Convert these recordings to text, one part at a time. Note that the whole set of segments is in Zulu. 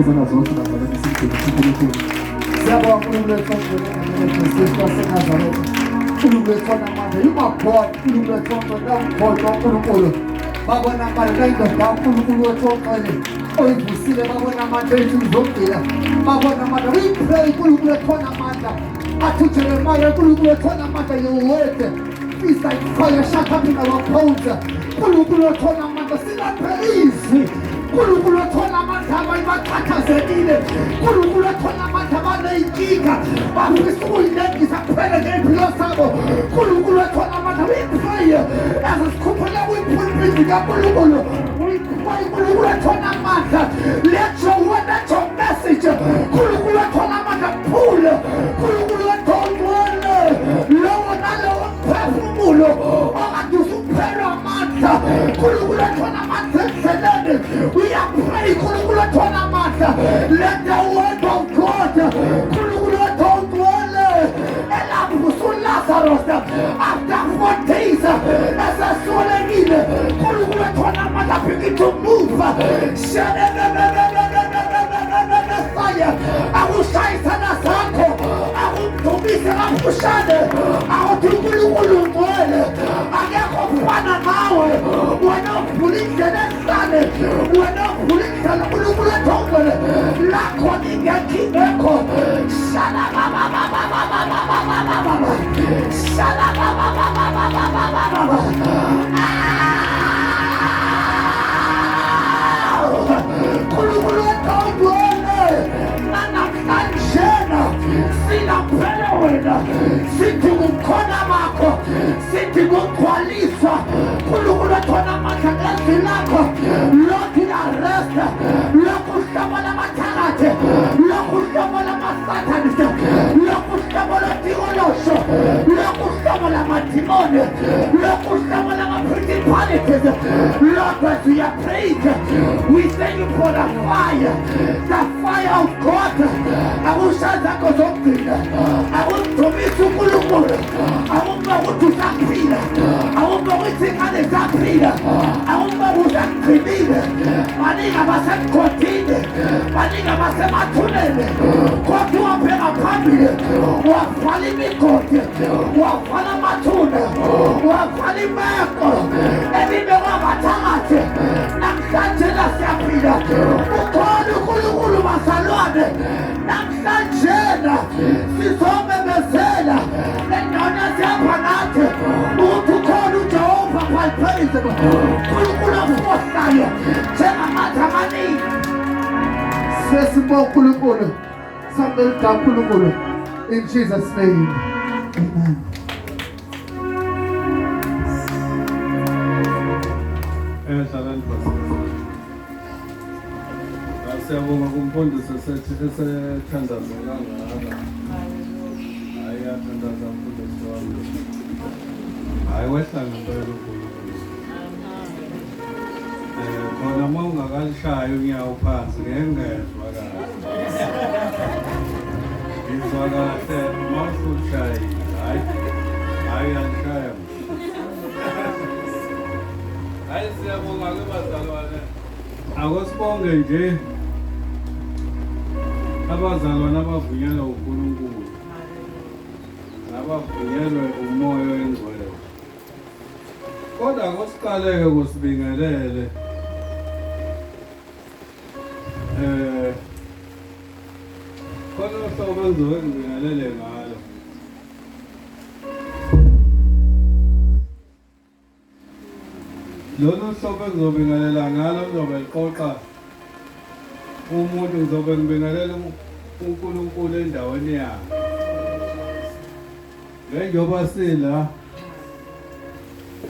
Izona zonke bazalwane simdumise uNkulunkulu. Siyabonga uNkulunkulu wethu ongcwele egameni likaJesu waseNazaretha. uNkulunkulu wethu onamandla. You are God. uNkulunkulu wethu ongcwele uyamkhohlwa uNkulunkulu. Babona amandla indoda kaNkulunkulu wethu ongcwele oyivusile babona amandla ey'nsuku zokugcina. Babona amandla. We pray uNkulunkulu wethu onamandla. Athi uJeremiah uNkulunkulu wethu onamandla your word is like fire shut up in our bones. uNkulunkulu wethu onamandla silaphe izwi. uNkulunkulu wethu onamandla abanye bakhathazekile. uNkulunkulu wethu onamandla baney'nkinga bafisa ukuyilengisa kuphele ngey'mpilo zabo. uNkulunkulu wethu onamandla we pray as sikhuphula kwipulpiti kaNkulunkulu. We pray uNkulunkulu wethu onamandla let your word let your message uNkulunkulu wethu onamandla kuphule. uNkulunkulu wethu ongcwele lowo nalowo mphefumulo okade usuphelwa amandla uNkulunkulu wethu onamandla endleleni we are praying uNkulunkulu wethu onamandla let the word of God uNkulunkulu wethu ongcwele elavusa uLazarus after 4 days eseswelekile uNkulunkulu wethu onamandla begin to move Messiah akushayisana sakho akumdumise kafushane akuthi uNkulunkulu ungcwele akekho ofana nawe wena uvula indlela ehlane wena uvula indlela uNkulunkulu wethu ongcwele lakho ingekho ingekho shalabababababababababa shalababababababababa uNkulunkulu wethu ongcwele nanamhlanjena silaphele wena sithi kukhona bakho sithi kugcwaliswa uNkulunkulu wethu onamandla ngezwi lakho lokhu arrest lokhu hlobo lamathakathi lokhu hlobo lamasatanist lokhu hlobo lodikolosho lokhu hlobo lamadimoni lokhu hlobo lama-principalities. Lord, as we are praying, we thank you for the fire, the fire of God. Akushayi zakho zokugcina akumdumise uNkulunkulu akumba ukuthi usaphila akumba ukuthi ingane zaphila akumba ukuthi akugcinile baningi abasemgodini baningi abasemathuneni kodwa wabheka phambili wavala imigodi wavala amathuna wavala imeko ebibekwa ngathakathi namhlanje la siyaphila ukhona uNkulunkulu bazalwane namhlanje sizomemezela endaweni esihamba nathi ukuthi ukhona uJehova praise uNkulunkulu ofohlayo njengamanzi amaningi sesibonga uNkulunkulu samele uNkulunkulu in Jesus name amen. Hlalani phansi. Siyabonga kumfundisi esethi esethandaze kangaka. Hayi yathandaza mfundisi wami. Hayi wehla ngempela uNkulunkulu. Khona uma ungakalishayi unyawo phansi ngeke ngezwa kahle. Ngizwa kahle uma usushayile. Hayi hayi uyalishaya. Hayi siyabonga ke bazalwane. Akusibonge nje abazalwane abavunyelwe uNkulunkulu nabavunyelwe umoya oyingcwele. Kodwa akusiqaleke kusibingelele khona uhlobo engizobe ngibingelele ngalo. Lolu hlobo engizobingelela ngalo ngizobe liqoqa umuntu ngizobe ngibingelela uNkulunkulu endaweni yakhe. Njengoba sila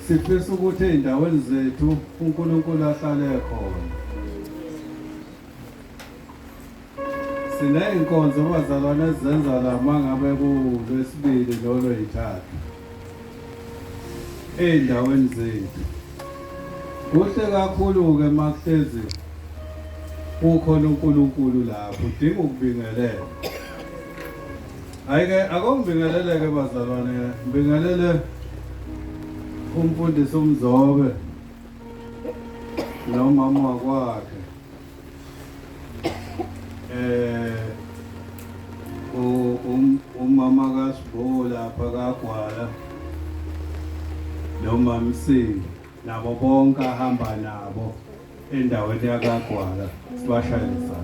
sifisa ukuthi ey'ndaweni zethu uNkulunkulu ahlale khona. Siney'nkonzo bazalwane ezizenza la uma ngabe kuLwesibili nolwey'thathu ey'ndaweni zethu. Kuhle kakhulu-ke uma kuhlezi kukhona uNkulunkulu lapho, udinga ukubingelela. Hhayi-ke akongibingelele-ke bazalwane, ngibingelele umfundisi uMzobe nomama wakwakhe. eh umama kaSibo lapha kaGwala noma Msingi nabo bonke ahamba nabo endaweni yakaGwala sibashayele isandla.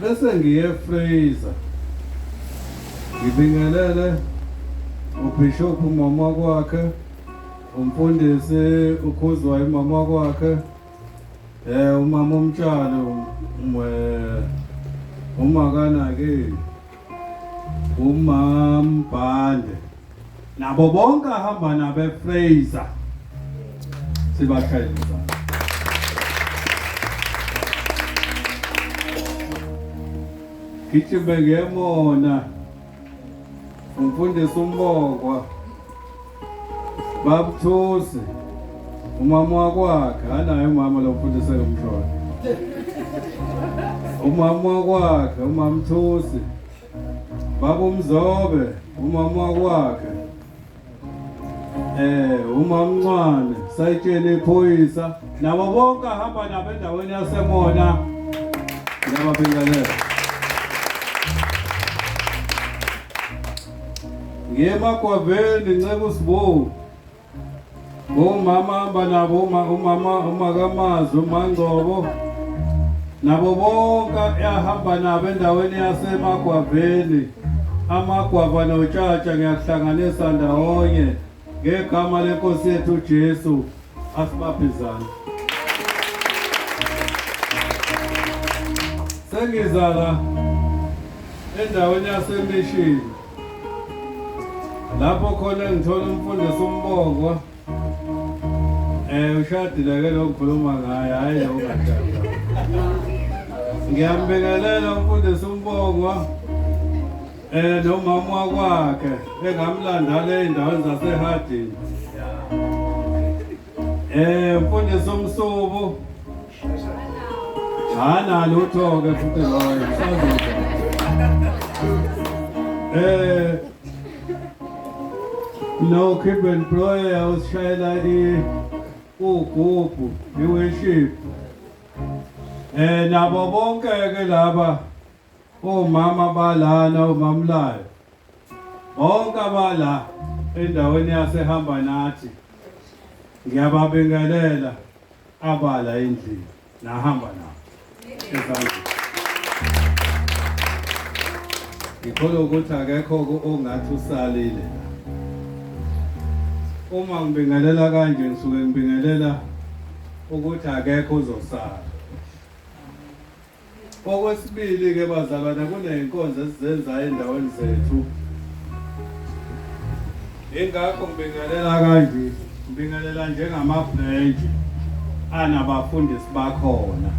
Bese ngiye Fraser ngibingelele uBishop umama kwakhe umfundisi ukhuzwa imama kwakhe umama umtshalo umakana ke umambhande nabo bonke ahamba nabo eFraser sibashayelisa. Gijime ngemona umfundisi umbongwa babuthusi umama wakwakhe anaye umama lo mfundisi engumshona umama wakwakhe umamthusi baba umzobe umama wakwakhe umamncwane sayitshela iphoyisa nabo bonke ahamba nabo endaweni yasemona ngiyababingelela. Ngiye emagwaveni nceka usibu omama hamba nabo umama umakamazi umangcobo nabo bonke yahamba nabo endaweni yasemagwaveni amagwava notshatsha ngiyakuhlanganisa ndawonye ngegama lenkosi yethu uJesu asibabhizane. Sengizala endaweni yasemishini lapho khona ngithola umfundisi umbongwa ushadile ke lo ngikhuluma ngaye hayi lo ungashada. Ngiyambingelela umfundisi umbongwa nomama wakwakhe engamlanda le endaweni zaseHardini. Mfundisi umsubu hana lutho ke futhi loyo msazuza. No Cuban Prayer usishayela ugubhu iworship. Nabo bonke ke laba omama balana omamlayo bonke abala endaweni yasehamba nathi ngiyababingelela abala endlini nahamba nabo ezandleni. Ngikholwa ukuthi akekho ongathi usalile la. Uma ngibingelela kanje ngisuke ngibingelela ukuthi akekho uzosala. Okwesibili ke bazalwane kuneyinkonzo esizenzayo endaweni zethu. Ingakho ngibingelela kanje, ngibingelela njengamabranch anabafundisi bakhona.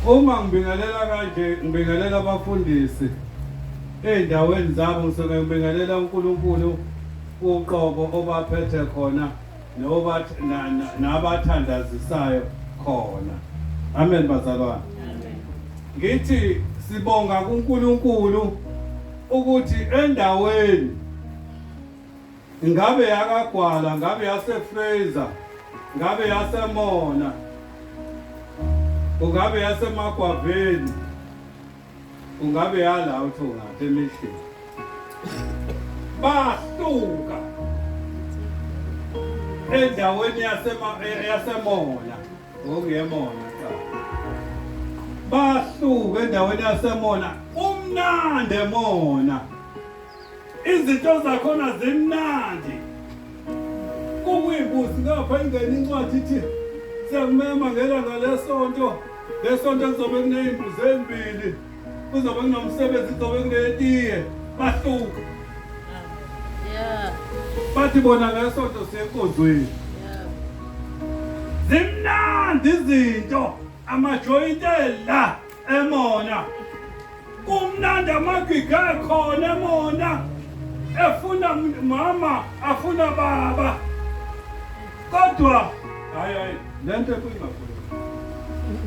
Uma ngibingelela kanje ngibingelela abafundisi ey'ndaweni zabo ngisuke ngibingelela uNkulunkulu uqobo obaphethe khona nabathandazisayo khona. Amen bazalwane. Ngithi sibonga kuNkulunkulu ukuthi endaweni ngabe yakaGwala, ngabe yaseFraser, ngabe yaseMona, ungabe yaseMagwaveni, ungabe yala uthi ungathi emishini, bahluka endaweni yaseMona ngokuyemona cha, bahluka endaweni yaseMona. Umnandi eMona, izinto zakhona zimnandi. Kukuyimbuzi ngapha ingena incwadi ithi siyakumema ngelanga lesonto, lesonto kuzobe kuney'mbuzi ey'mbili, kuzobe kunomsebenzi, kuzobe kunetiye. Bahluka bathi bona ngesonto siye enkonzweni. Zimnandi izinto, amajoyinti la eMona kumnandi, amagigi akhona eMona, efuna mama afuna baba, kodwa hayi hayi lento ekuyingakhuluma,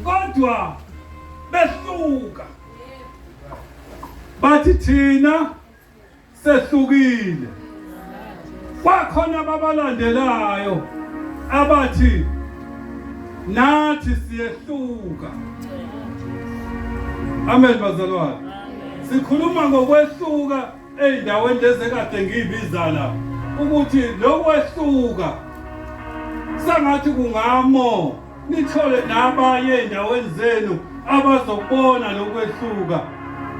kodwa behluka bathi thina sehlukile. Kwakhona ababalandelayo Abathi nathi siyehluka. Amen bazalwane. Sikhuluma ngokwehluka ey'ndaweni lezi ekade ngiyibiza la ukuthi lokwehluka sengathi kungamo nithole nabanye ey'ndaweni zenu abazobona lokwehluka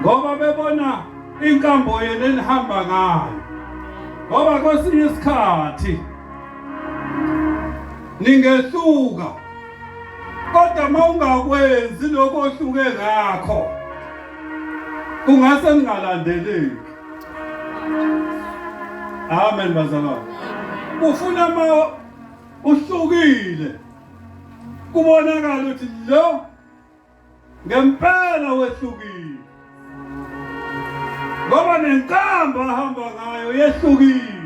ngoba bebona inkambo yenu enihamba ngayo ngoba kwesinye isikhathi ningehluka kodwa uma ungakwenzi lokho ohluke ngakho kungase ningalandeleki. Amen bazalwane. Kufuna uma uhlukile kubonakala ukuthi lo ngempela wehlukile ngoba nenkambo ahamba ngayo yehlukile.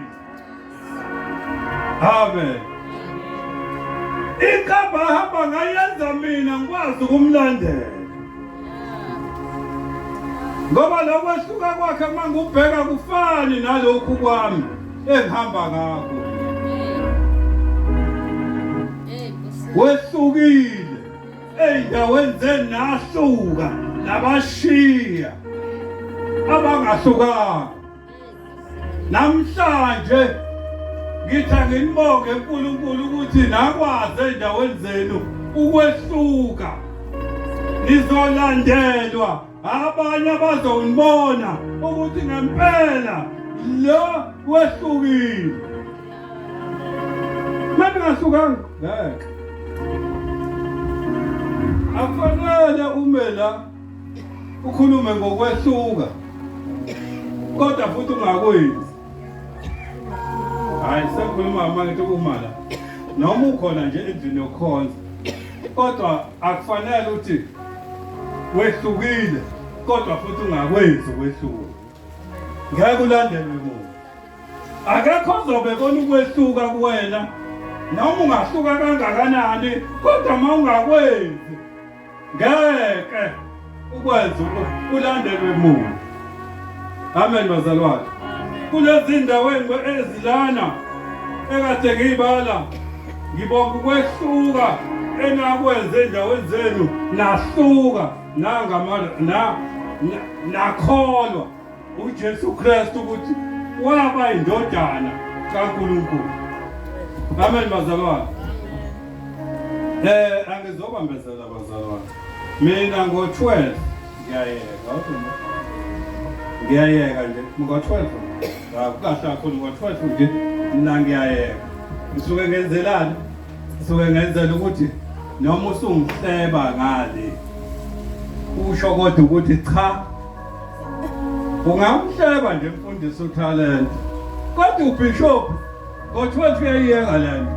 Amen. Inkambo ahamba ngayo yenza mina ngikwazi ukumlandela. Ngoba lokwehluka kwakhe uma ngubheka kufani nalokhu kwami engihamba ngakho. Wehlukile ey'ndaweni zenu nahluka nabashiya abangahlukanga. Namhlanje ngithi anginibonge uNkulunkulu ukuthi nakwazi endaweni zenu ukwehluka. Nizolandelwa abanye abazonibona ukuthi ngempela lo wehlukile. Manje ngahlukanga ngeke. Akufanele ume la ukhulume ngokwehluka kodwa futhi ungakwenzi. Hayi sengikhuluma manje ngithi uma la noma ukhona nje endlini yokukhonza kodwa akufanele ukuthi wehlukile kodwa futhi ungakwenzi ukwehluka. Ngeke ulandelwe muntu. Akekho ozobe ebona ukwehluka kuwena noma ungahluka kangakanani kodwa uma ungakwenzi ngeke ukwenze ulandelwe muntu. Amen bazalwane. Kulezi ndawo ezilana ekade ngiyibala ngibonga ukwehluka enakwenza endaweni zenu nahluka nangama na nakholwa uJesu Kristu ukuthi waba indodana kaNkulunkulu. Amen bazalwane. Angizobambezela bazalwane. Mina ngo-12 ngiyayeka. Ngiyayeka nje ngo-12. Kahle kakhulu ngo-12 nje mina ngiyayeka. Ngisuke ngenzelani? Ngisuke ngenzela ukuthi noma usungihleba ngale usho kodwa ukuthi cha ungamhleba nje mfundisi uTalent kodwa ubishop ngo-12 uyayiyeka le nto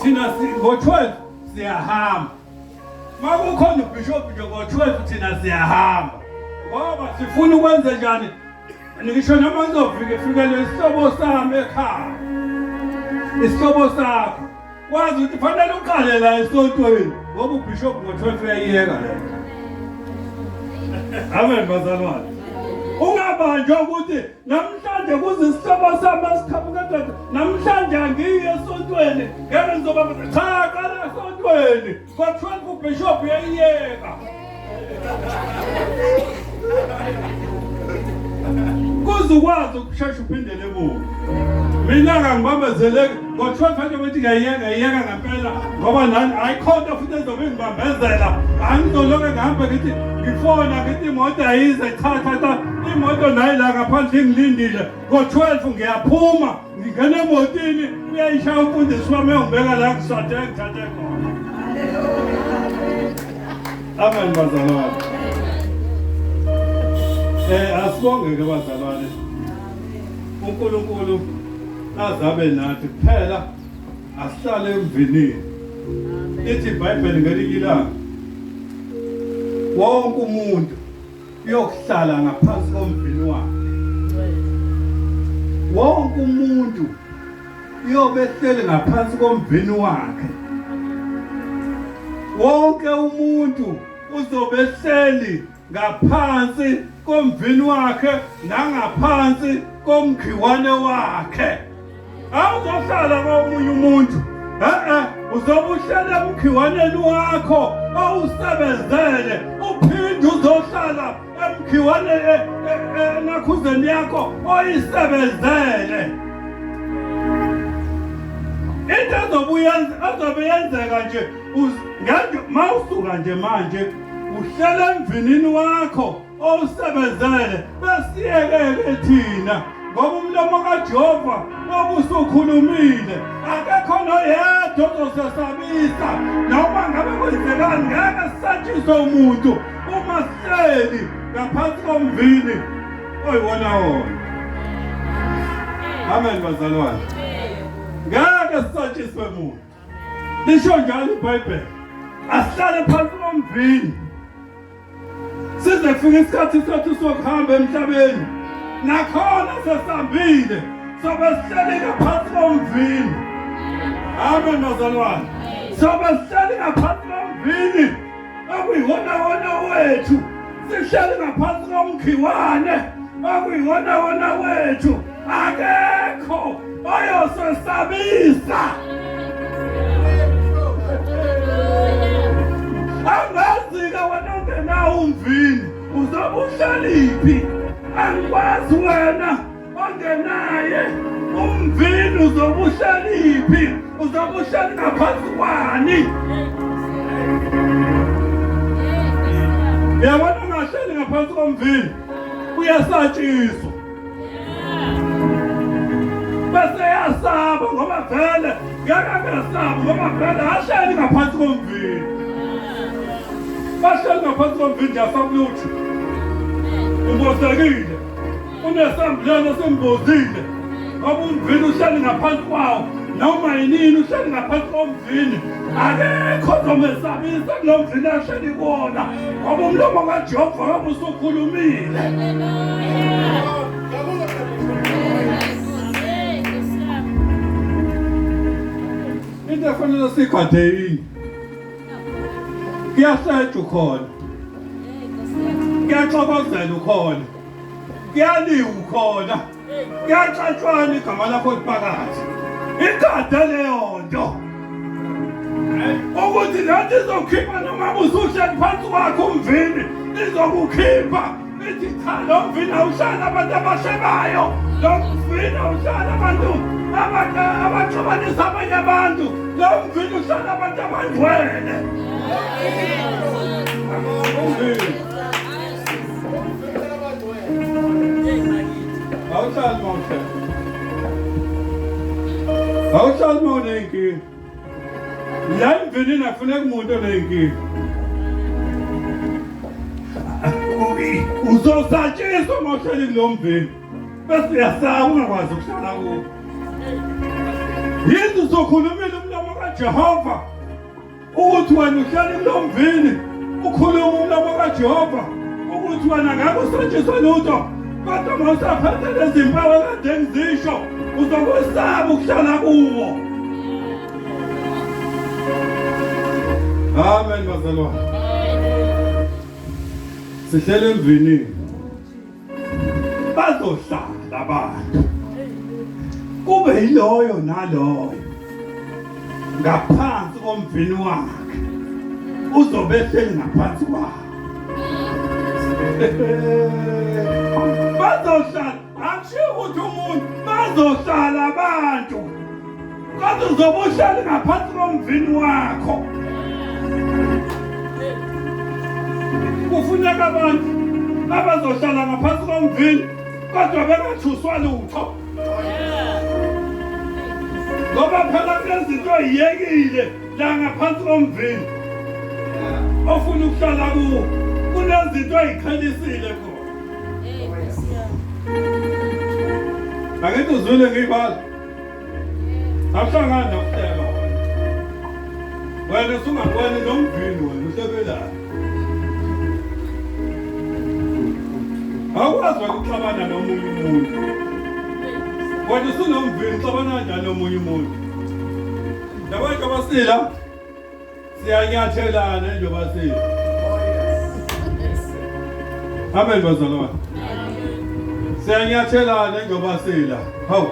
thina ngo-12 siyahamba uma kukhona ubishop nje ngo-12 thina siyahamba ngoba sifuna ukwenze njani ngisho noma ngizofike fikele isihlobo sami ekhaya isihlobo sakho Wazi ukuthi fanele uqale la esontweni ngoba ubishop ngo-12 uyayiyeka le. Amen bazalwane. Ungabanjwa ukuthi namhlanje kuze isihlobo sami esiqhamuka edoda namhlanje angiyi esontweni ngeke ngizoba cha qala esontweni ngo-12 ubishop uyayiyeka. Kuze ukwazi ukushesha uphindele emuva. Mina kangibambezeleki ngo-12 nje bethi ngiyayiyeka ngiyeka ngempela ngoba nani ayikho nto futhi ezobe ingibambezela. Angizoloke ngihambe ngithi ngifona ngithi imoto ayize cha cha cha imoto nayi la ngaphandle ingilindile ngo-12 ngiyaphuma ngingena emotini uyayishaya umfundisi wami uyongibeka la ngisathe ngithathe khona. Amen bazalwane. Asibonge ke bazalwane. uNkulunkulu azabe nathi kuphela asihlale emvinini. Ithi iBhayibheli ngelinye ilanga wonke umuntu uyokuhlala ngaphansi komvini wakhe. Wonke umuntu uyobe ehleli ngaphansi komvini wakhe. Wonke umuntu uzobe ehleli ngaphansi komvini wakhe nangaphansi komkhiwane wakhe. Awuzohlala komunye umuntu. E-e, uzobe uhlele emkhiwaneni wakho owusebenzele, uphinde uzohlala emkhiwane enakhuzeni yakho oyisebenzele. Into ezobe yenzeka nje mawusuka nje manje uhlele emvinini wakho owusebenzele besiyekele thina ngoba umlomo kaJehova obusukhulumile akekho noyedwa ozosesabisa noma ngabe kwenzekani ngeke sisatshiswe umuntu uma sihleli ngaphansi komvini oyiwona wona. Amen bazalwane, ngeke sisatshiswe muntu. Lisho njalo iBhayibheli, asihlale phansi komvini size kufika isikhathi sethu sokuhamba emhlabeni nakhona sesihambile sobe sihleli ngaphansi komvini. Amen bazalwane, sobe sihleli ngaphansi komvini okuyiwona wona wethu, sihleli ngaphansi komkhiwane okuyiwona wona wethu. Akekho oyosesabisa. Angazi-ke wena ungenawo umvini uzobe uhlaliphi. Angikwazi wena ongenaye umvini uzobe uhlaliphi, uzobe uhleli ngaphansi kwani? Uyabona, ungahleli ngaphansi komvini uyasatshiswa. Bese yasaba ngoba vele ngeke angasabi ngoba vele ahleli ngaphansi komvini, bahleli ngaphansi komvini nje asakulutho. Umbozekile, unesambulelo esimbozile ngoba umvini uhleli ngaphansi kwawo. Noma yinini uhleli ngaphansi komvini, akekho ozomesabisa kulo mvini ahleli kuwona ngoba umlomo kaJehova yobe usukhulumile. Into efanele siyigade yini? Kuyasetshwa ukhona, kuyaxokozela ukhona, kuyaliwa ukhona, kuyaxatshwana igama lakho liphakathi. Igade leyo nto ukuthi lento izokhipha noma usuhleli phansi kwakho umvini, izokukhipha ithi cha, lo mvini awuhlali abantu abashebayo, lo mvini awuhlali abantu abaxabanisa abanye abantu, lo mvini uhlala abantu abangcwele. Umvini awuhlali mawuhlali, awuhlali mawuney'nkinga. La emvinini akufuneka umuntu oney'nkinga. Uzosatshiswa uma uhleli kulo mvini bese uyasaba ungakwazi ukuhlala kuwo. Yize usukhulumile umlomo kaJehova ukuthi wena uhleli kulo mvini, ukhuluma umlomo kaJehova ukuthi wena ngeke usatshiswe lutho, kodwa uma usaphethe lezi mpawu ekade ngizisho uzokwesaba ukuhlala kuwo. Amen bazalwane, sihlele emvinini, bazohlala abantu kube yiloyo naloyo ngaphansi komvini wakhe, uzobe ehleli ngaphansi kwawo. Bazohlala, akushiwo ukuthi umuntu, bazohlala abantu, kodwa uzobe uhleli ngaphansi komvini wakho. Kufuneka abantu abazohlala ngaphansi komvini kodwa bengathuswa lutho, ngoba phela kunezinto oyiyekile la ngaphansi komvini ofuna ukuhlala kuwo, kunezinto oyiqhelisile khona. Angithi uzwile ngiyibala, awuhlangani nokuhleba wena, usungawena nomvini wena uhlebelayo, awukwazi wena ukuxabana nomunye umuntu. Wena usunomvini, uxabana kanjani nomunye umuntu? Yabo njengoba sila siyanyathelana, njengoba sila. Amen bazalwane, siyanyathelana njengoba sila. Hawu,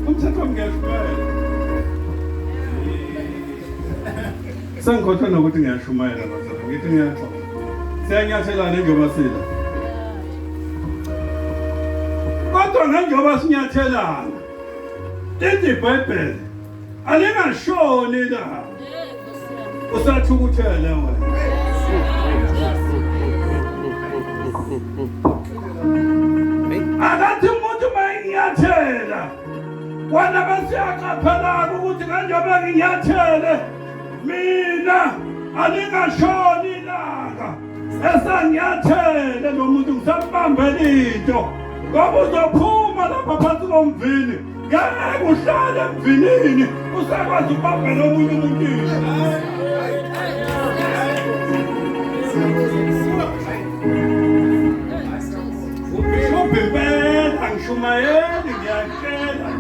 Umthetho wami ngiyashumayela. Sengikhohlwa nokuthi ngiyashumayela bazalwane, ngithi ngiyaxoxa. Siyanyathelana njengoba sila. Kodwa njengoba sinyathelana, lithi iBhayibheli alingashoni la. Usathukuthele wena. Akathi umuntu mayinyathela wena bese uyaqaphela ukuthi kanjengoba nginyathele mina alingashoni ilanga esangiyathele lo muntu ngisambambela into ngoba uzophuma lapha phansi komvini ngeke uhlale emvinini usakwazi ukubambela omunye umuntu into. Ubhishobhi impela ngishumayeli ngiyakutshela.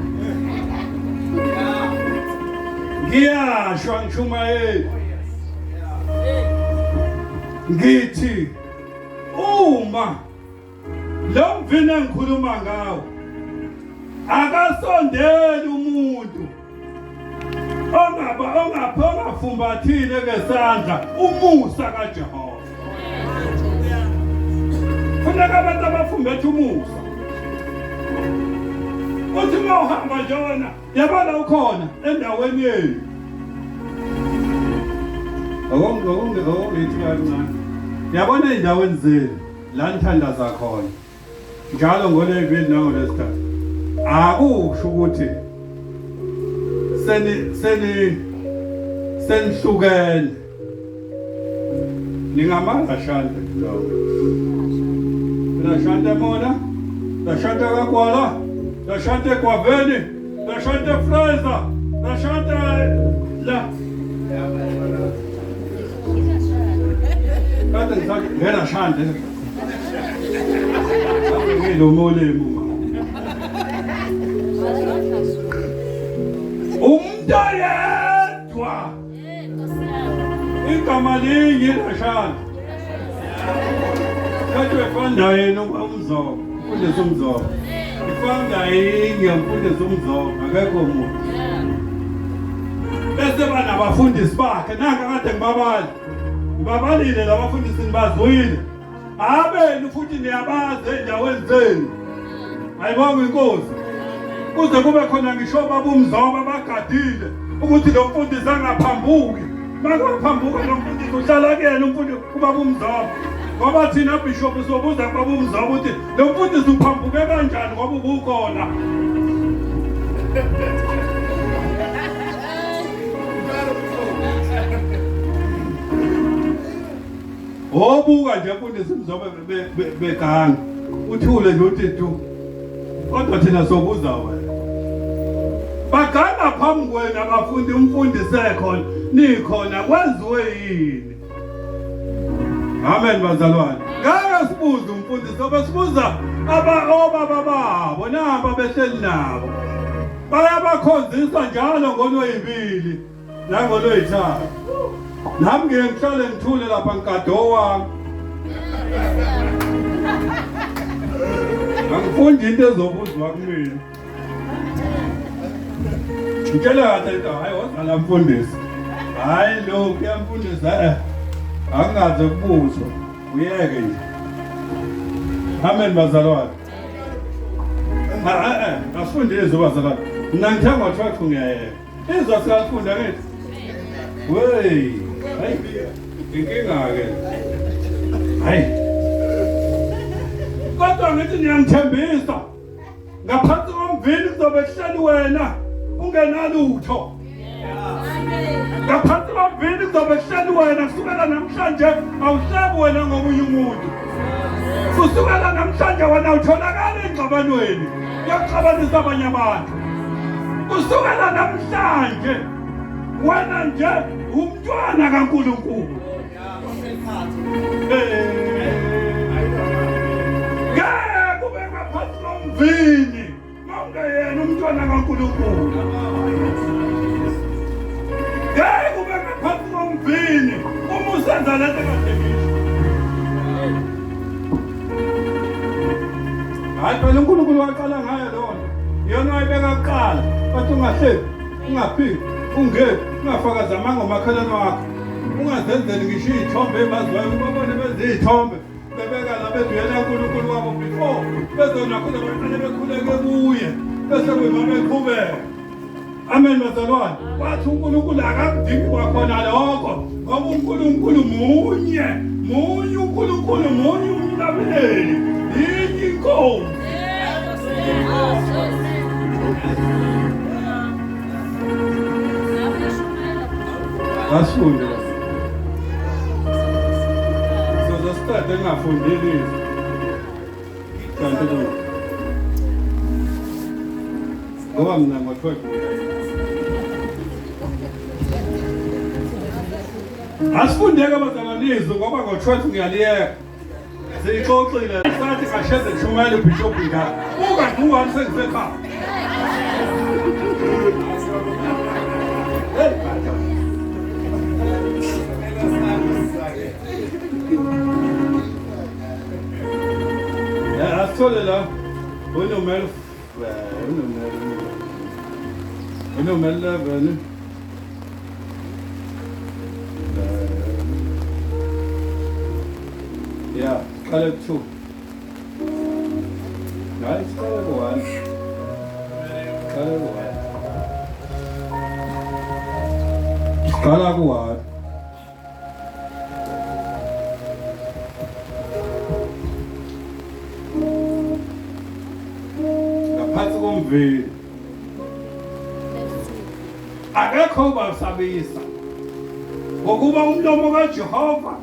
Ngiyasho angishumayeli. Ngithi uma lo mvini engikhuluma ngawo akasondeli umuntu ongaba ongapha ongafumbathile ngesandla umusa kaJehova. Funeka abantu abafumbethe umusa. Uthi uma uhamba nje wena yabona ukhona endaweni yenu. Akongithi kancane. Yabona ey'ndaweni zenu la nithandaza khona njalo ngolwezibili nangolwesithathu akusho ukuthi seni seni senihlukene ningamanga shante lowo la shante mona la shante kakwala la shante kwaveni la shante fraser la shante la kade ngisathi ngena shande ngilomolemu umuntu oyedwa igama linye lashana kade wefanda yena umzobo umfundisi umzobo ifanda yinye umfundisi umzobo akekho umuntu bese banabafundisi bakhe nanka kade ngibabali ngibabalile labafundisi ngibazwile abenu futhi niyabazi ey'ndaweni zenu ayibonga inkosi kuze kube khona ngisho baba umzoba bagadile ukuthi lo mfundisi angaphambuki makaphambuka lo mfundisi uhlala kuyena umfundisi ubaba umzoba ngoba thina bishop sobuza kubaba umzoba ukuthi lo mfundisi uphambuke kanjani ngoba ubukhona Wobuka nje mfundisi mzobe beganga uthule nje uthi tu kodwa thina sobuza wena baganga phambi kwenu abafundi umfundisi ekhona nikhona kwenziwe yini amen bazalwane ngeke sibuze umfundisi obesibuza aba obaba babo naba behleli nabo bayabakhonzisa njalo ngolweyibili nangolweyithathu nami ngiye ngihlale ngithule lapha ngigade owami angifundi into ezobuzwa kumina ngitshela kahle into hayi wozala mfundisi hayi lo kuyamfundisa eh angingaze kubuzwa uyeke nje amen bazalwane eh afunde izwi bazalwane mina ngithe ngo-12 ngiyayeka Izwa siyalifunda ngithi. Wey, hayi inkinga ke. Hayi. Kodwa ngithi niyangithembisa. Ngaphansi komvini kuzobe kuhleli wena ungenalutho. Ngaphansi komvini kuzobe kuhleli wena kusukela namhlanje awuhlebi wena ngomunye umuntu. Kusukela namhlanje wena utholakala engxabanweni yokuxabanisa abanye abantu. Kusukela namhlanje wena nje umntwana kaNkulunkulu. Ngeke ube ngaphansi komvini mawungeyena umntwana kaNkulunkulu. Ngeke ube ngaphansi komvini uma usenza lento kade ngisho. Hayi phela uNkulunkulu waqala ngayo lona. Iyona wayibeka kuqala. Ungahlebi, ungaphingi, ungebi, ungafakazi amanga umakhelwane wakho. Ungazenzeli ngisho iy'thombe ey'baziwayo, ubabone benza iy'thombe bebeka la beduyela uNkulunkulu wabo before bezonakho baqale bekhuleke kuye bese kuyima beqhubeka. Amen bazalwane. Wathi uNkulunkulu akakudingi kwakhona lokho ngoba uNkulunkulu munye, munye uNkulunkulu munye umhlabeleli, yinye inkosi. Asifunde. Sizosiqeda engafundile izwi. Kanti kuyo. Ngoba mina ngo-12 Asifundeke abazalwane izwi ngoba ngo-12 ngiyaliyeka. Siyixoxile sathi kasheze kushumayela ubishop njalo. Buka nje u-one sengisekhaya. Hey, Asithole la unomel unomel unomel 11 Yeah, siqale ku-2. Hayi, siqale ku-1. Siqale ku-1. Siqala ku-1. Ngaphansi komvini akekho ubasabisa ngokuba umlomo kaJehova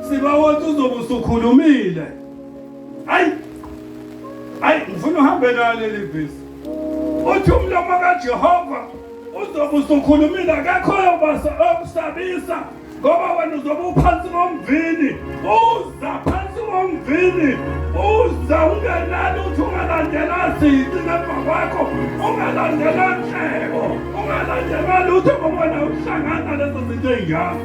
sibawonke uzobe usukhulumile. Hayi, hayi, ngifuna uhambe nalo leli vesi. Uthi umlomo kaJehova uzobe usukhulumile, akekho oyokusabisa ngoba wena uzobe uphansi komvini, uza phansi komvini, uza ungenani uthi ungalandela sici ngemva kwakho, ungalandela nhleko, ungalandela lutho ngoba wena uhlangana lezo zinto ey'njalo.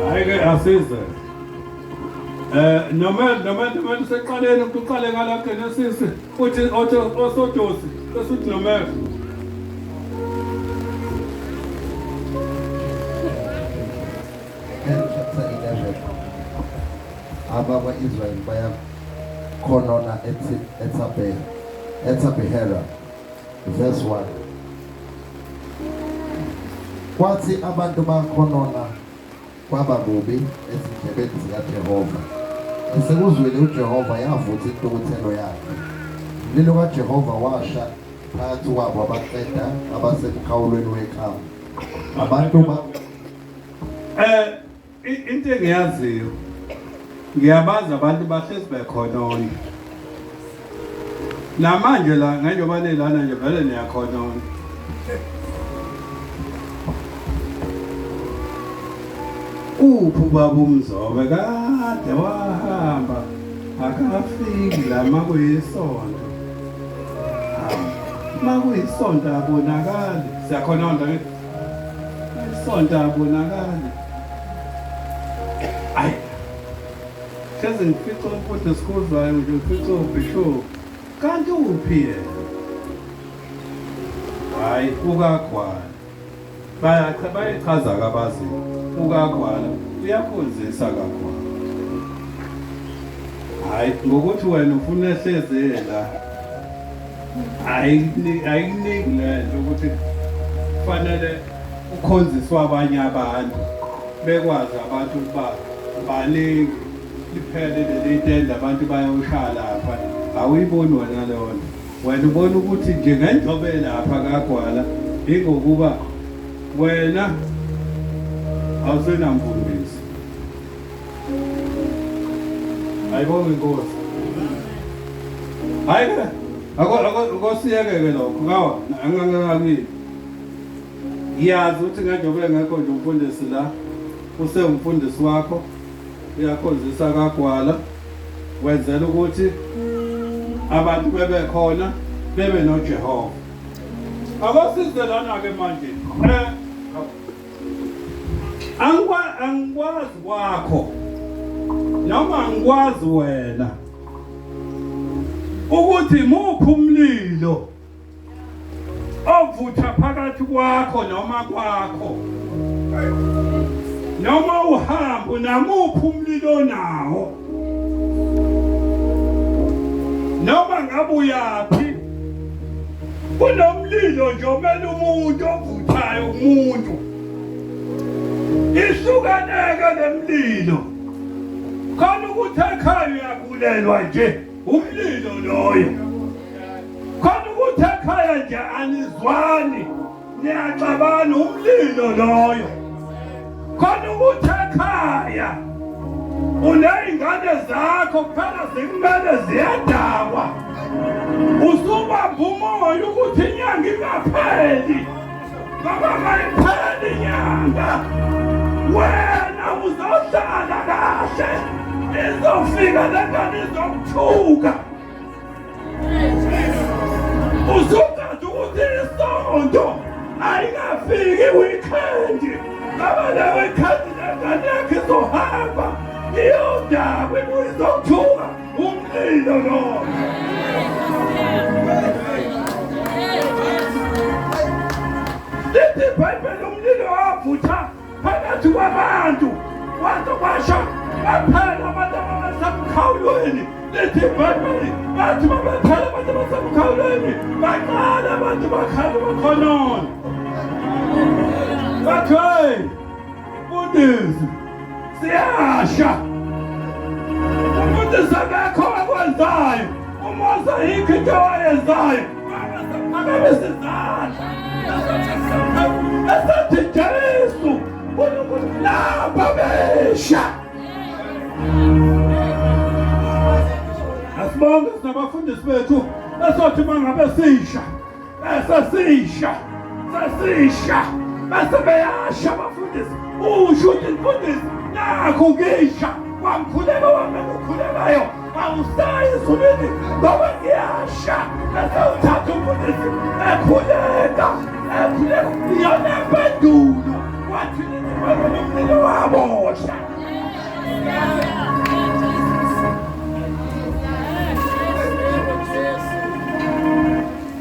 Hayi-ke asize. Noma noma noma useqaleni ukuthi uqale ngala Genesis uthi othi osodosi bese uthi noma Chapter 11 Abakwa-Israyeli bayakhonona eThabehera. Verse 1 Kwathi abantu bakhonona kwaba kubi ezindlebeni zikaJehova. Esekuzwile uJehova yavutha intukuthelo yakhe. Umlilo kaJehova washa phakathi kwabo abaqeda abasemkhawulweni wekhamu. Abantu ba Into engiyaziyo ngiyabazi abantu bahlezi bekhonona. Namanje la njengoba nilana nje vele niyakhonona. Uphi ubaba uMzobe kade wahamba akafiki la makuyisonto. Makuyisonto abonakali. Siyakhononda ngithi. Isonto abonakali. Ayi. Hlezi ngifica umfundi esikhuzwayo nje ngifica ubishop. Kanti uphi yena? Hayi ukagwala. Bayacha bayachaza kabazi. Ukagwala uyakhonzisa kagwala. Hayi ngokuthi wena ufuna ehleze la. Ayikuniki lento ukuthi kufanele ukhonziswe abanye abantu bekwazi abantu ukuba baningi liphele leli tende abantu bayoshaya lapha awuyiboni wena leyo nto wena ubona ukuthi nje ngenjobe lapha kagwala ingokuba wena awusenamfundisi Ayibonge inkosi. Hayi ke ako ako akosiyeke ke lokho ngawa angangakini. Ngiyazi ukuthi ngenjobe engekho nje umfundisi la usewumfundisi wakho uyakhonzisa kagwala wenzela ukuthi abantu bebekhona bebe noJehova. Akosize lana ke manje. Angikwazi kwakho noma angikwazi wena ukuthi muphi umlilo ovutha phakathi kwakho noma kwakho noma uhamba namuphi umlilo nawo noma ngabe uyaphi kunomlilo nje omele umuntu ovuthayo kumuntu ihlukaneke lemlilo khona ukuthi ekhaya uyagulelwa nje umlilo loyo khona ukuthi ekhaya nje anizwani niyaxabana umlilo loyo khona ukuthi ekhaya uney'ngane zakho kuphela zikumele ziyadakwa usubamba umoya ukuthi inyanga ingapheli ngoba mayiphela inyanga wena uzohlala kahle izofika lengane izokuthuka usugazi ukuthi isonto ayikafiki weekend ngoba le weekend lengane yakho izohamba iyodakwa ibuye izokuthuka umlilo loyo lithi ibhayibheli umlilo wavutha phakathi kwabantu kwaze kwasha baphela abantu ababesemkhawulweni lithi ibhayibheli bathi babephela abantu abasemkhawulweni baqala abantu bakhala bakhonona bathi hey mfundisi siyasha umfundisi akekho akwenzayo uMose ayikho into awayenzayo Phakamisa izandla esathi Jesu uNkulunkulu lapha besha asibonge sinabafundisi bethu esothi uma ngabe sisha bese sisha sesisha bese beyasha abafundisi usho ukuthi mfundisi nakhu ngisha kwamkhuleko wami engikhulekayo awusayi ezulwini ngoba ngiyasha bese uthatha umfundisi ekhuleka ekhuleka iyona mpendulo wathi umlilo wabosha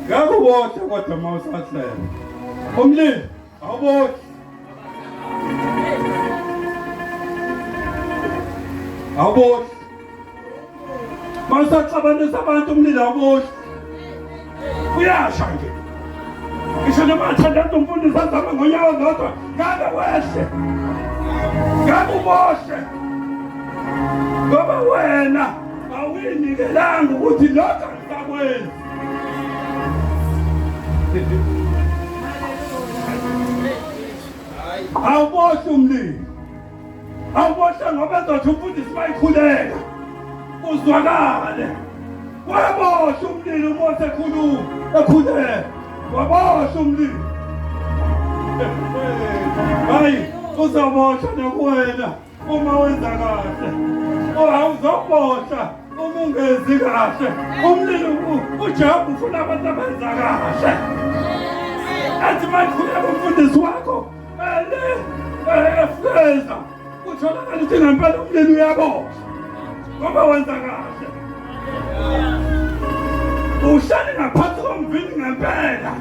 Ngakubotha kodwa uma usahlele. Umlilo awubothi. Awubothi. Uma usaxabanisa abantu umlilo awubothi. Uyasha nje. Ngisho noma athandaza umfundisi azame ngonyawo lodwa ngabe wehle. Ngabe uboshwe. Ngoba wena awuyinikelanga ukuthi lokho angisakwenzi. Awuboshwe umlilo. Awuboshwe ngoba ezothi umfundisi mayikhuleka. Uzwakale. Waboshwa umlilo uMose ekhuluma, ekhuleka. Waboshwa umlilo. Hayi, uzoboshwa nakuwena uma wenza kahle. Oh, awuzoboshwa uma ungenzi kahle. Umlilo uJehova ufuna abantu abenza kahle. Athi mayikhuleka umfundisi wakho, ele efeza Kutholakala ukuthi ngempela umlilo uyaboshwa ngoba wenza kahle. Uhlale ngaphansi komvini ngempela.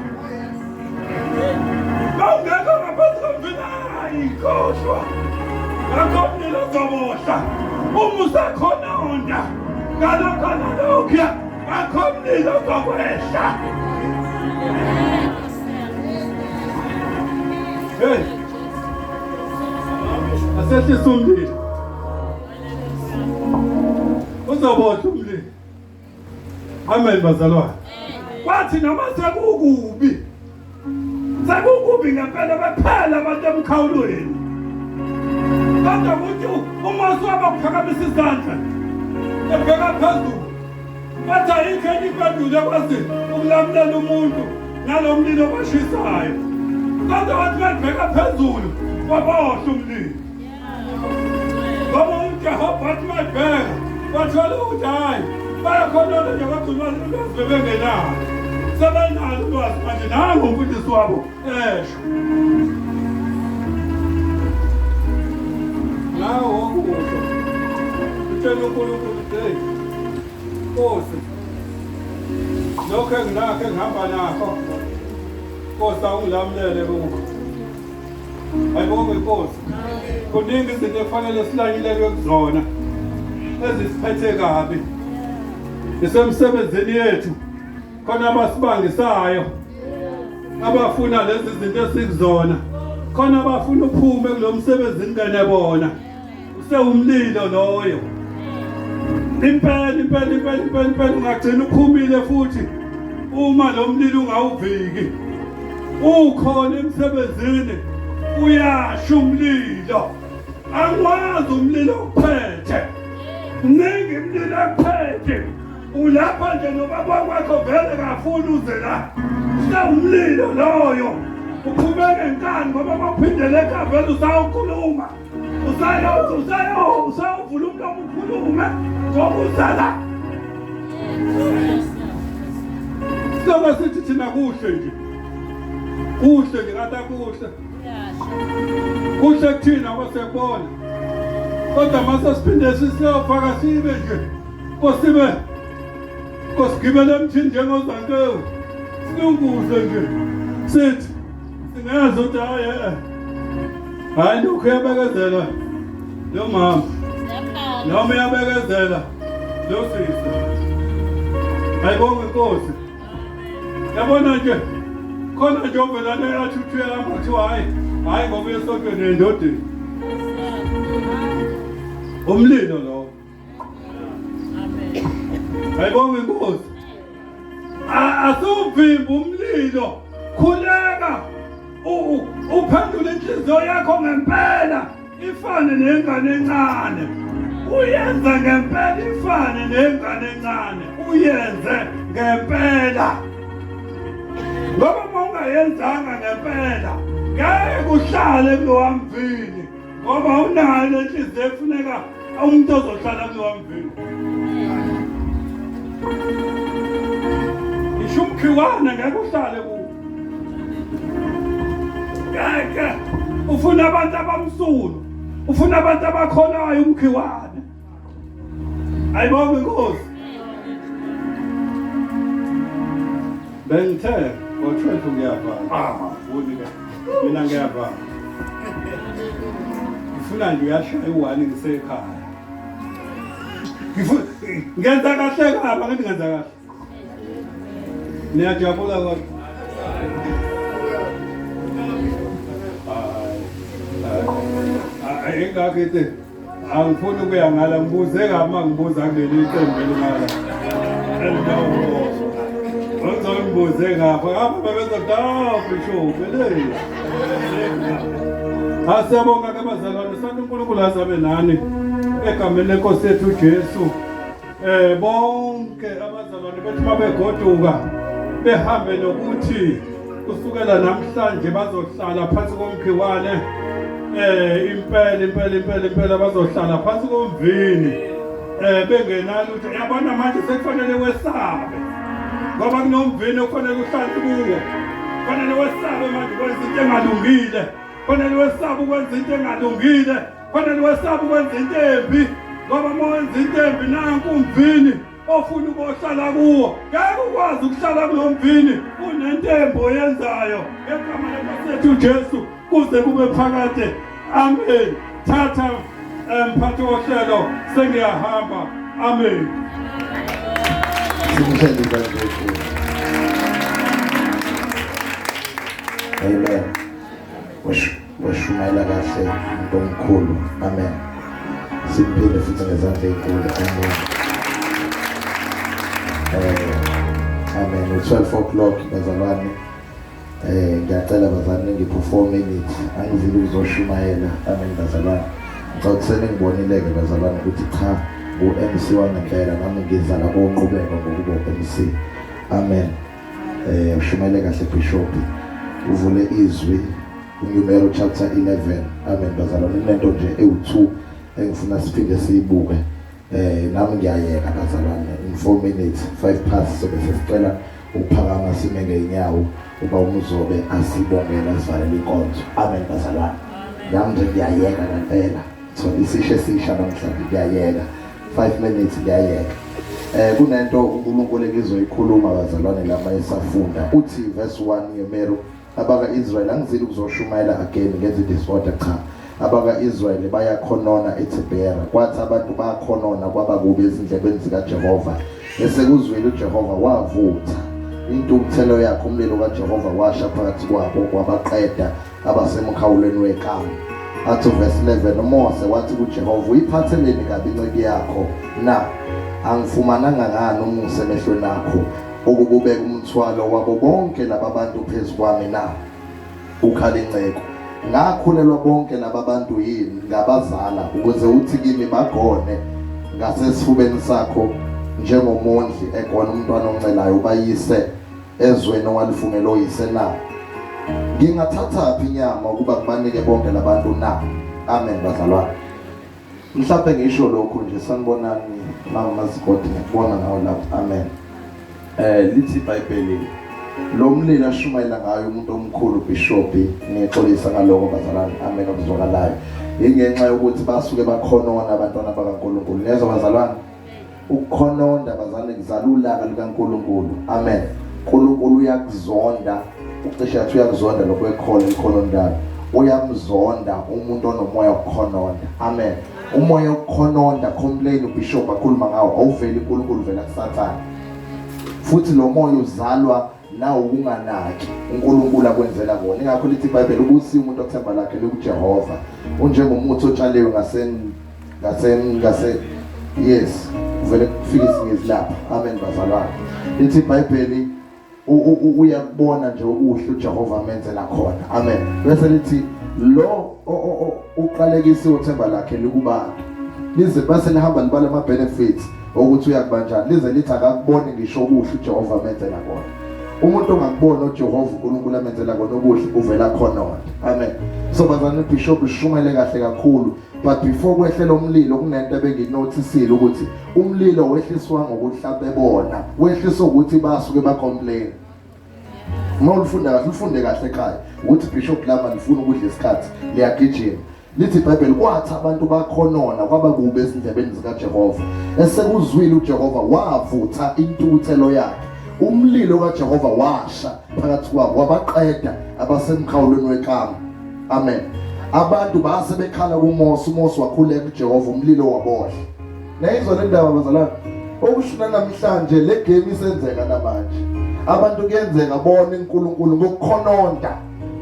Mawungekho ngaphansi komvini hayi khohlwa. Ngakho umlilo uzoboshwa. Uma usakhononda ngalokho nalokhuya ngakho umlilo uzokwehla. Hey. Asehlisa umlilo. Uzoboshwa umlilo. Amen bazalwane. Kwathi noma sekukubi. Sekukubi ngempela baphela abantu emkhawulweni. Kodwa ukuthi uMose wabaphakamisa izandla ebheka phezulu Bathi ayikho enye impendulo ekwazi ukulamulela umuntu nalo mlilo obashisayo. Kodwa wathi babheka phezulu wabohla umlilo. Ngoba uJehova wathi babheka wathola ukuthi hhayi bayakhonona nje kodwa ulwazi ulwazi bebengenalo. Sebenalo ulwazi manje nangu umfundisi wabo esho. Nawe wokusho. Utshela uNkulunkulu ukuthi hey Nkosi lokho enginakho engihamba nakho Nkosi awungilamulele kukho. Ayibonge inkosi. Kuningi izinto ekufanele silanyulelwe kuzona ezisiphethe kabi. Isemsebenzini yethu khona abasibangisayo abafuna lezi zinto esikuzona khona abafuna uphume kulo msebenzi ngene bona usewumlilo loyo impela impela impela impela impela ungagcina uphumile futhi uma lo mlilo ungawuviki ukhona emsebenzini uyasha umlilo angwazi umlilo uphethe mningi imlilo ephethe ulapha nje nobaba wakho vele kafuni uze la usewumlilo loyo uphume ngenkani ngoba baphindele ekhaya vele usawukhuluma usayothi usayo usawuvula umlomo ukhulume ngoba uzala sizobe sithi thina kuhle nje kuhle nje kade kuhle kuhle kuthina ngoba siyakubona kodwa mase siphinde sisiyofaka sibe nje kosibe kosigibele emthini njengozankewu silunguze nje sithi singazi ukuthi hayi eh hayi lokhu uyabekezela lo mama noma uyabekezela lo sisi ayibonge inkosi yabona nje khona nje ovelane athi uthi uyahamba kuthiwa hayi hayi ngoba uyesontweni endodeni umlilo lowo Ayibonge inkosi. Asuvimba umlilo. Khuleka. Uphendule inhliziyo yakho ngempela ifane nengane encane. Uyenze ngempela ifane nengane encane. Uyenze ngempela. Ngoba uma ungayenzanga ngempela ngeke uhlale kulowa mvini. Ngoba unayo le nhliziyo efuneka umuntu ozohlala kulowa mvini. Ngisho umkhiwane ngeke uhlale kuwo. Ngeke. Ufuna abantu abamsulwa. Ufuna abantu abakholayo umkhiwane. Ayibonge inkosi. Bengithe ngo-12 ngiyavala. Ah, ngifuni ke. Mina ngiyavala. Ngifuna nje uyashaya u-1 ngisekhaya. Ngifuna ngenza kahle kabi angithi ngenza kahle. Niyajabula kodwa. Hayi, ingakho ithi angifuni ukuya ngala ngibuze kama ngibuza kuleli qembu elingala. Elinawo. Uzongibuze ngapha ngapha babezothi awu bishop le. Asiyabonga ke bazalwane sathi uNkulunkulu azabe nani egameni lenkosi yethu uJesu. Eh bonke abazalwane bethi mabegoduka behambe nokuthi kusukela namhlanje bazohlala phansi komkhiwane eh impela impela impela impela bazohlala phansi komvini eh bengenalutho yabona manje sekufanele wesabe ngoba kunomvini okufanele uhlale kuwo fanele wesabe manje ukwenza into engalungile fanele wesabe ukwenza into engalungile Fanele wesabe ukwenza into embi ngoba uma wenza into embi nanku umvini ofuna ukuhlala kuwo ngeke ukwazi ukuhlala kulo mvini unentembo oyenzayo ngegama lenkosi yethu uJesu kuze kube phakade amen thatha mphathi wohlelo sengiyahamba amen Simshele izandla Amen. Washumayela kahle umuntu omkhulu. Amen. Simphile futhi ngezandla ezinkulu. Amen. Amen. U-12 o'clock bazalwane. Ngiyacela bazalwane ngiphe 4 minutes. Angizile ukuzoshumayela. Amen bazalwane. Ngicela seningibonile-ke bazalwane ukuthi cha ngu-MC wangempela nami ngiza la konqubeko ngokuba u-MC. Amen. Ushumayele kahle Bishop. Uvule izwi uNumero chapter 11. Amen bazalwane. Kunento nje ewu2 engifuna siphinde siyibuke. Nami ngiyayeka bazalwane in 4 minutes 5 past sobe sesicela ukuphakama sime ngeenyawo uba umzobe asibongela sivalele inkonzo. Amen bazalwane. Nami nje ngiyayeka ngempela. Thola isisho esisha namhlanje kuyayeka. 5 minutes kuyayeka. Kunento uNkulunkulu ekizoyikhuluma bazalwane lama esafunda. Uthi verse 1 yeMeru abaka-Israyeli angizile ukuzoshumayela again ngenza disorder cha. Abaka-Israyeli bayakhonona eThibhera. Kwathi abantu bakhonona kwaba kubi ezindlebeni zikaJehova. Esekuzwile uJehova wavutha. Intukuthelo yakhe umlilo kaJehova washa phakathi kwabo wabaqeda abasemkhawulweni wekamu. Athi verse 11 uMose wathi kuJehova uyiphatheleni kabi inceku yakho na? Angifumananga ngani umusa emehlweni akho ukububeka umthwalo wabo bonke laba bantu phezu kwami na? Ukhala inceku. Ngakhulelwa bonke laba bantu yini ngabazala ukuze uthi kimi bagone ngasesifubeni sakho njengomondli egona umntwana oncelayo ubayise ezweni owalifungela oyise na? Ngingathathaphi inyama ukuba ngibanike bonke labantu na? Amen bazalwane. Mhlawumbe ngisho lokhu nje sanibonani mama Mazigodi ngikubona nawe lapha. Amen. Lithi iBhayibheli lo mlilo ashumayela ngayo umuntu omkhulu bishop ngixolisa ngaloko bazalwane. Amen okuzwakalayo. Ingenxa yokuthi basuke bakhonona abantwana bakaNkuluNkulu. Niyezwa bazalwane? Ukukhononda bazalwane kuzala ulaka likaNkuluNkulu. Amen. uNkulunkulu uyakuzonda, ucishe athi uyakuzonda lokho ekhona elikhonondayo. Uyamzonda umuntu onomoya wokukhononda. Amen. Umoya wokukhononda complain ubishop akhuluma ngawo awuveli uNkulunkulu vela kuSathane. Futhi lo moya uzalwa nawo ukunganaki uNkulunkulu akwenzela kona. Ingakho lithi iBhayibheli ubusi umuntu othemba lakhe likuJehova. Unjengomuthi otshaliwe ngase yes uvele kufika isingezi lapha. Amen bazalwane. Lithi iBhayibheli uyakubona nje okuhle uJehova amenzela khona. Amen. Bese lithi lo uqalekisiwe uthemba lakhe likubantu. Lize base lihamba libala ama benefits ukuthi uyakubanjani lize lithi akakuboni ngisho okuhle uJehova amenzela kona. Umuntu ongakubona uJehova uNkulunkulu amenzela kona okuhle uvela khona. Amen. So bazalwane bishop ushumele kahle kakhulu but before kwehlela umlilo kunento ebenginotisile ukuthi umlilo wehliswa ngokuthi bona wehliswa ukuthi basuke ba complain. Uma ulifunda kahle ufunde kahle ekhaya ukuthi bishop lama lifuna ukudla isikhathi liyagijima. Lithi iBhayibheli kwathi abantu bakhonona kwaba kubi ezindlebeni zikaJehova. Esekuzwile uJehova wavutha intukuthelo yakhe. Umlilo kaJehova washa phakathi kwabo wabaqeda abasemkhawulweni wekamu. Amen. Abantu base bekhala kuMose, uMose wakhuleka kuJehova umlilo wabohla. Nayizwa le ndaba bazalwane. Okushuna namhlanje le game isenzeka namanje. Abantu kuyenzeka bona uNkulunkulu ngokukhononda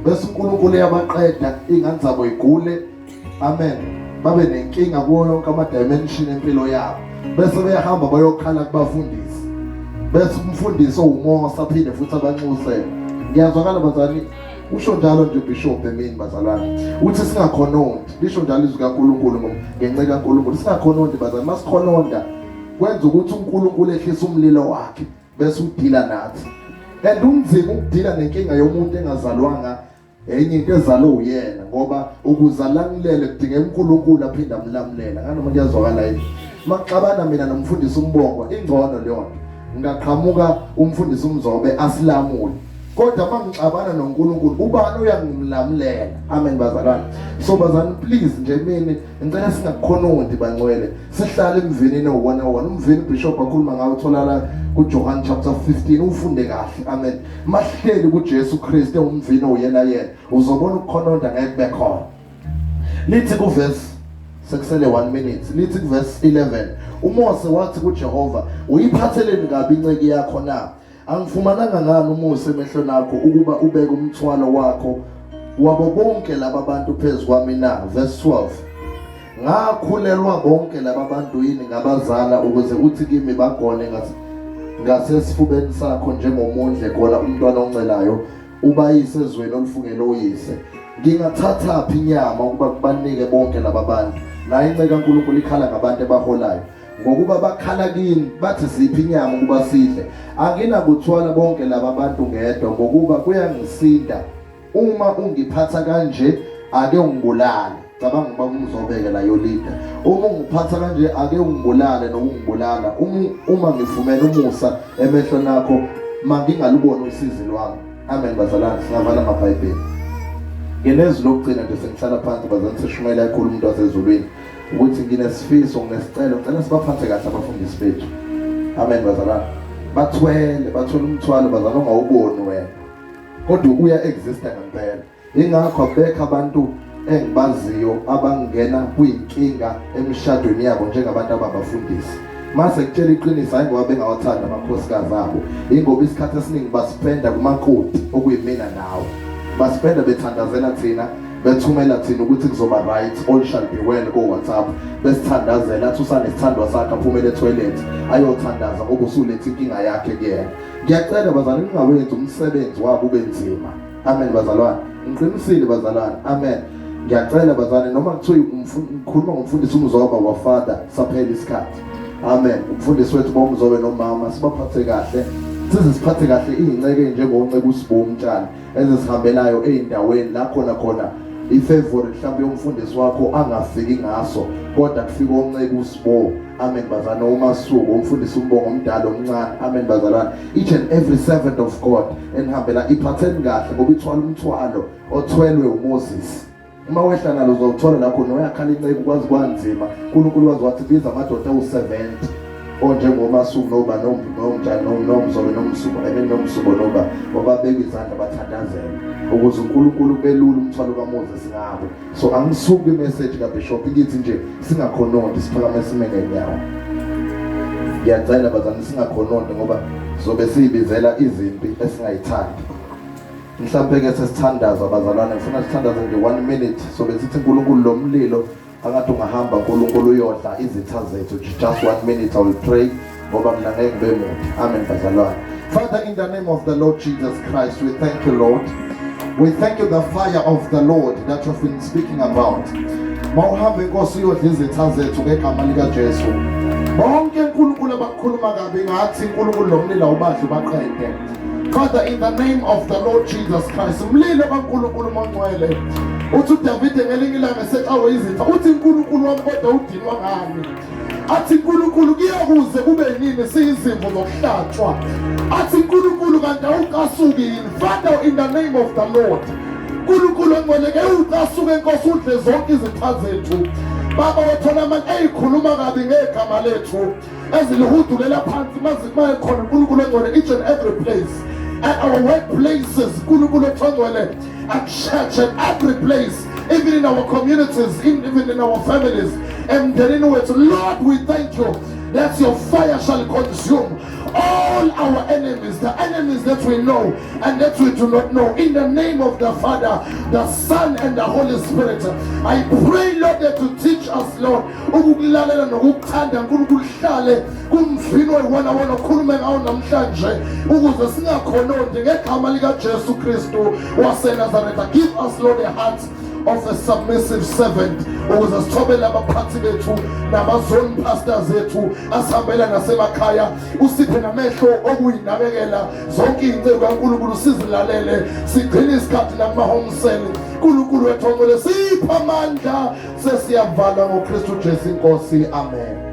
bese uNkulunkulu uyabaqeda ingane zabo igule. Amen. Babe nenkinga kuwo yonke ama dimension empilo yabo. Bese beyahamba bayokhala kubafundisi. Bese umfundisi owuMose aphinde futhi abanxusele. Ngiyazwakala bazali. Usho njalo nje bishop emini bazalwane. Uthi singakhonondi. Lisho njalo izwi kaNkuluNkulu ngenxa kaNkuluNkulu. Singakhonondi bazalwane. Masikhononda kwenza ukuthi uNkulunkulu ehlise umlilo wakhe bese udila nathi. And unzima ukudila nenkinga yomuntu engazalwanga enye into ezalwe uyena ngoba ukuzalamulele kudingeka uNkulunkulu aphinde amlamulela. Nganoma kuyazwakala yini? Maxabana mina nomfundisi uMbongwa ingcono leyo nto. Ngaqhamuka umfundisi uMzobe asilamule. Kodwa mangixabana noNkulunkulu ubani uyangimlamulela. Amen bazalwane. So bazalwane please nje mina ngicela singakukhonondi bangcwele. Sihlale emvinini owona wona. Umvini bishop akhuluma ngawo utholala kuJohn chapter 15 ufunde kahle. Amen. Mahleli kuJesu Kristu umvini oyena yena. Uzobona ukukhononda ngeke kube khona. Lithi kuverse sekusele 1 minute. Lithi kuverse 11 uMose wathi kuJehova uyiphatheleni kabi inceki yakho na? Angifumananga ngani umusa emehlweni akho ukuba ubeke umthwalo wakho wabo bonke laba bantu phezu kwami na? Verse 12 Ngakhulelwa bonke laba bantu yini ngabazala ukuze uthi kimi bagone ngasesifubeni sakho njengomondle gona umntwana oncelayo ubayise ezweni olifungele oyise. Ngingathathaphi inyama ukuba kubanike bonke laba bantu? Nayo inceku kaNkulunkulu ikhala ngabantu ebaholayo. Ngokuba bakhala kimi bathi siphi inyama ukuba sidle. Anginakuthwala bonke laba bantu ngedwa ngokuba kuyangisinda uma ungiphatha kanje ake ungibulale. Cabanga uba umzobeke la yolida. Uma ungiphatha kanje ake ungibulale nokungibulala. Uma ngifumene umusa emehlweni akho mangingalubona usizi lwami. Amen bazalwane singavala amaBhayibheli. Ngenezwi lokugcina nje sengihlala phansi bazalwane seshumayela kakhulu umuntu wasezulwini. Ukuthi nginesifiso, nginesicelo, ngicela sibaphathe kahle abafundisi bethu. Amen bazalwane. Bathwele, bathwele umthwalo bazalwane ongawuboni wena. Kodwa uya exista ngempela. Ingakho abekho abantu engibaziyo abangena kwinkinga emshadweni yabo njengabantu ababafundisi. Mase kutshela iqiniso hayi ngoba bengawathandi amakhosikazi abo, ingoba isikhathi esiningi basipenda kumakoti okuyimina nawe. Basipenda bethandazela thina, bethumela thina ukuthi kuzoba right, all shall be well ko WhatsApp. Besithandazela athi usanesithandwa sakhe aphumele etoilet ayothandaza ngoba usuletha inkinga yakhe kuyena. Ngiyacela bazalwane ningawenzi umsebenzi wabo ube nzima. Amen bazalwane. Ngiqinisile bazalwane. Amen. Ngiyacela bazalwane noma kuthiwa ngikhuluma ngomfundisi uMzoba wa father saphela isikhathi. Amen. Umfundisi wethu bomzobe nomama sibaphathe kahle. Size siphathe kahle izinceke njengonceke uSibu Mtshali ezisihambelayo ezindaweni la khona khona ifavorite mhlawumbe yomfundisi wakho angafiki ngaso kodwa kufika onceke uSibo. Amen bazalwane uMasuku umfundisi umbongo omdala omncane. Amen bazalwane. Each and every servant of God enihambela iphatheni kahle ngoba ithwala umthwalo othwelwe uMoses. Uma wehla nalo uzowuthola la khona uyakhala inceku kwazi kwanzima. uNkulunkulu wazi wathi biza amadoda awu-70 onjengoMasuku noba nomtshani nomzobe nomsubo amen nomsubo noba wababeka izandla bathandazela ukuze uNkulunkulu belule umthwalo kaMoses ngabo. So angisuki message kaBishop ikithi nje singakhononde siphakame sime ngenyawo. Ngiyacela bazalwane singakhononde ngoba zobe siyibizela izimpi esingayithandi. Mhlampe ke sesithandaza bazalwane ngifuna sithandaze nje 1 minute sobe sithi uNkulunkulu lo mlilo angathi ungahamba uNkulunkulu uyodla izitha zethu. Just 1 minute I will pray ngoba mina ngeke ngibe mude. Amen bazalwane. Father, in the name of the Lord Jesus Christ, we thank you, Lord. We thank you the fire of the Lord that you've been speaking about. Mawuhambe Nkosi uyodla izitha zethu ngegama lika Jesu. Bonke uNkulunkulu abakhuluma kabi ngathi uNkulunkulu lo mlilo awubadli baqede. Father, in the name of the Lord Jesus Christ, umlilo kaNkulunkulu mongcwele. Uthi uDavide ngelinye ilanga esexawe izitha, uthi uNkulunkulu wami kodwa udinwa ngami. Athi uNkulunkulu kuyakuze kube nini siyizimvu zokuhlatshwa. Athi uNkulunkulu kanti awucasuki yini? Father, in the name of the Lord. uNkulunkulu ongcwele ke ucasuke Nkosi udle zonke izitha zethu. Baba wethola amandla eyikhuluma kabi ngegama lethu ezilihudulela phansi mazimaye khona uNkulunkulu ongcwele each and every place at our workplaces uNkulunkulu ongcwele at church at every place even in our communities even in our families emndenini wethu. Lord, we thank you that your fire shall consume all our enemies, the enemies that we know and that we do not know. In the name of the Father, the Son, and the Holy Spirit, I pray, Lord, that you teach us, Lord, ukukulalela nokukuthanda uNkulunkulu hlale kumvino oyiwona wona okhulume ngawo namhlanje ukuze singakhonondi ngegama likaJesu Kristu waseNazaretha. Give us, Lord, a heart of a submissive servant ukuze sithobele abaphathi bethu nama-zone pastors ethu asihambela nasemakhaya. Usiphe namehlo okuyinakekela zonke iy'nceku kaNkulunkulu, sizilalele sigcine isikhathi nakuma-home cell. Nkulunkulu wethu ongcwele, siphe amandla. Sesiyavala ngoKristu Jesu inkosi. Amen.